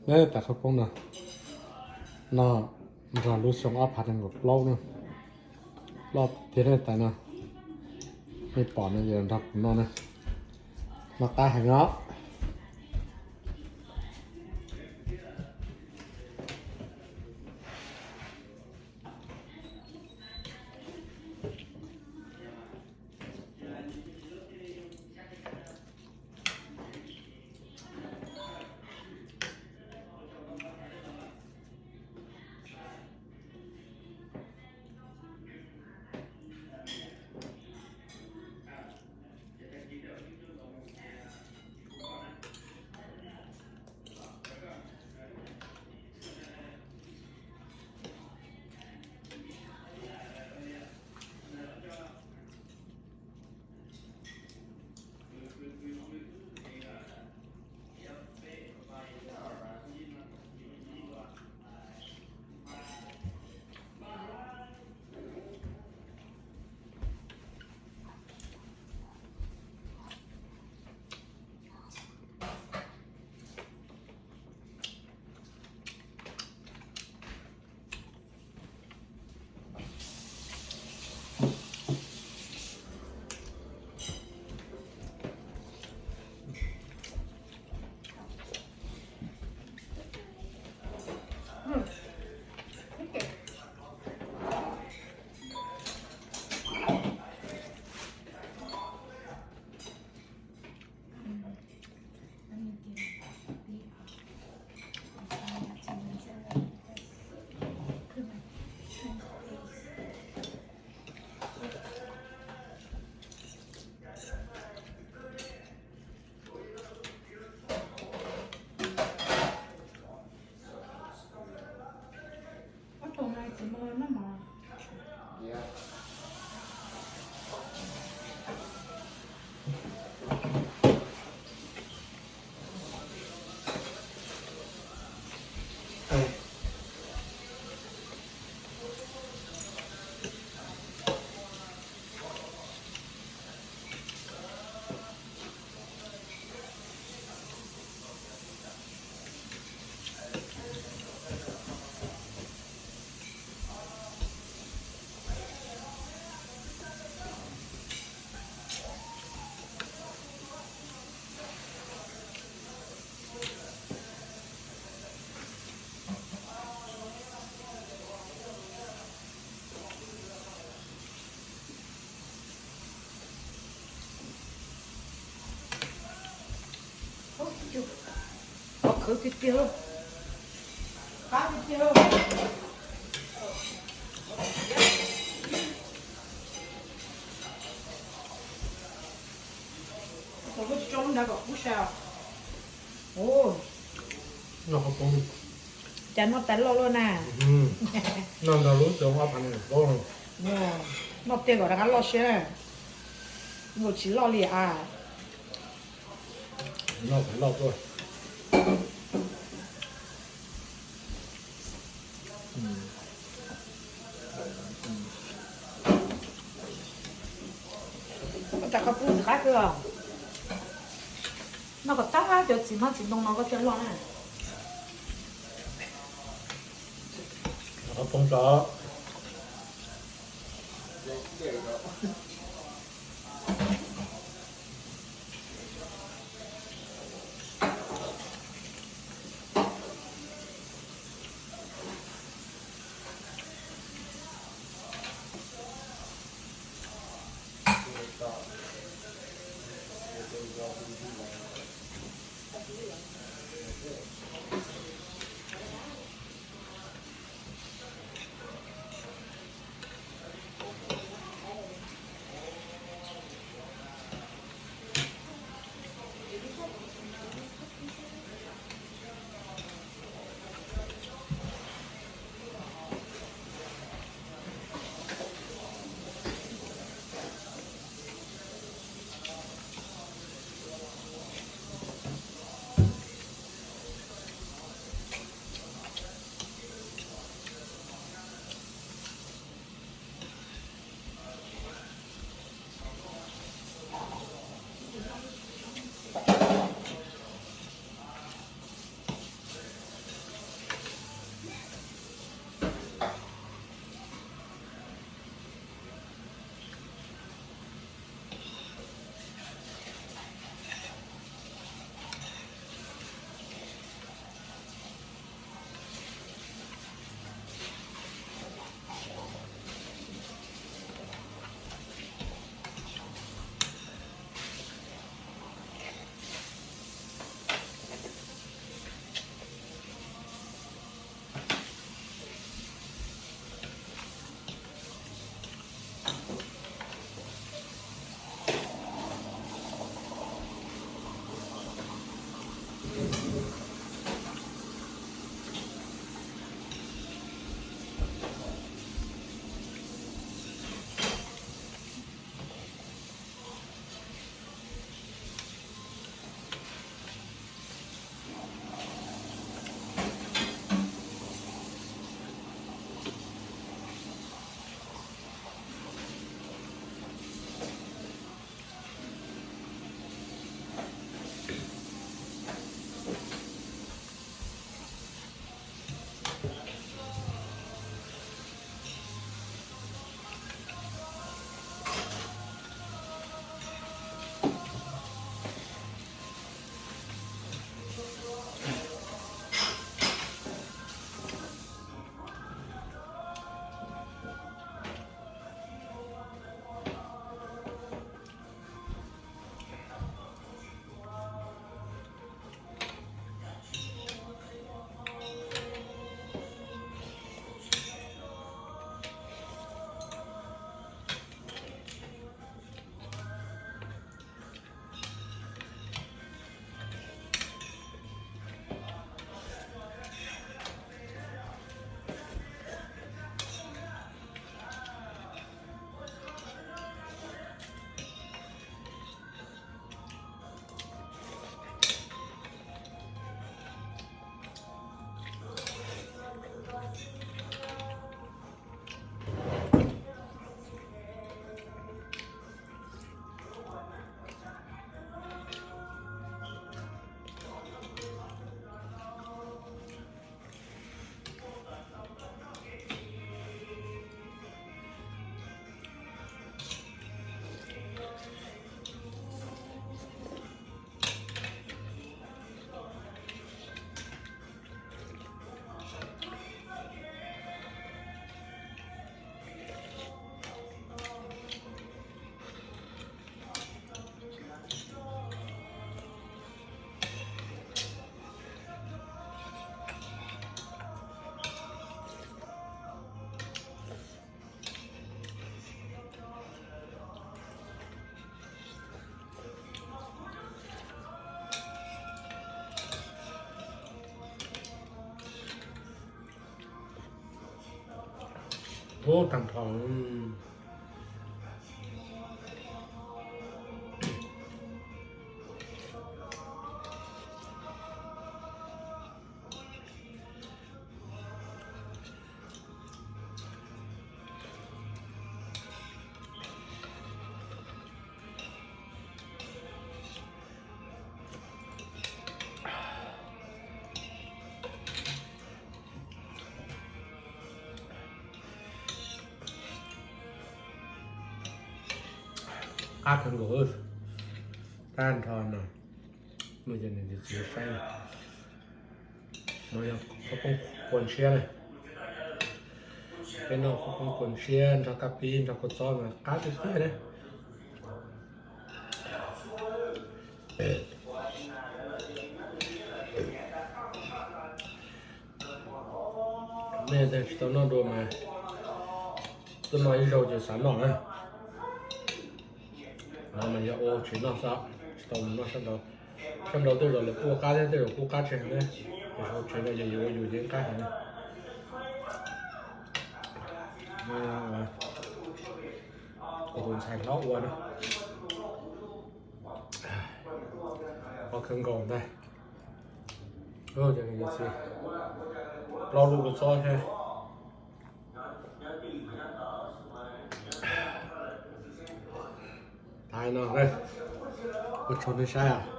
Neb tais qhov poob no, no nrog lub xyoo ob phav nees nkaum plaub na, loj tiag ne tais no. Nej pom no ces nrog kuv noj na, noj qab heev os. Qhov khwv tiag tiag, qab tiag tiag. Tau lub tsis tso lub nrad kom kub sai. Ua, noj qhov poob, cas noj tas loj luaj na. Noj nrog lub xyoo ob phav nees nkaum plaub no. Noj tiag kom rov qab loj siab na. Nkaus tsis loj li a. Noj kom loj tuaj. Ua cas qhov poob ntxim qab kawg os. Noj kom tag cov txiv hmab txiv ntoo no koj thiaj loj na. Qhov poob tso. Ub, tag nrho. Qab kawg nkaus. Tag nrho no, no yog nws txiv saib. No yog qhob poob kua ntshiab na. Peb noj qhob poob kua ntshiab nrog kab pib nrog kua txob mas qab tiag tiag na. Nej tsis tau noj dua mas tuaj noj ib zaug ces xav noj na. No mas yog ua tsev noj xwb, tsis tau mus noj sab nraud. Sab nraud tej zaum lawv kuj qab thiab tej zaum kuj qab tsis heev na. Tiam sis ua tsev no yog yus ua yus ces qab heev na. Kuv tus ntxhais hlob ua na. Qab kawg nkaus ntag. Plaub lub kua txob thiab. Tag no, ua tsaug nej saib os.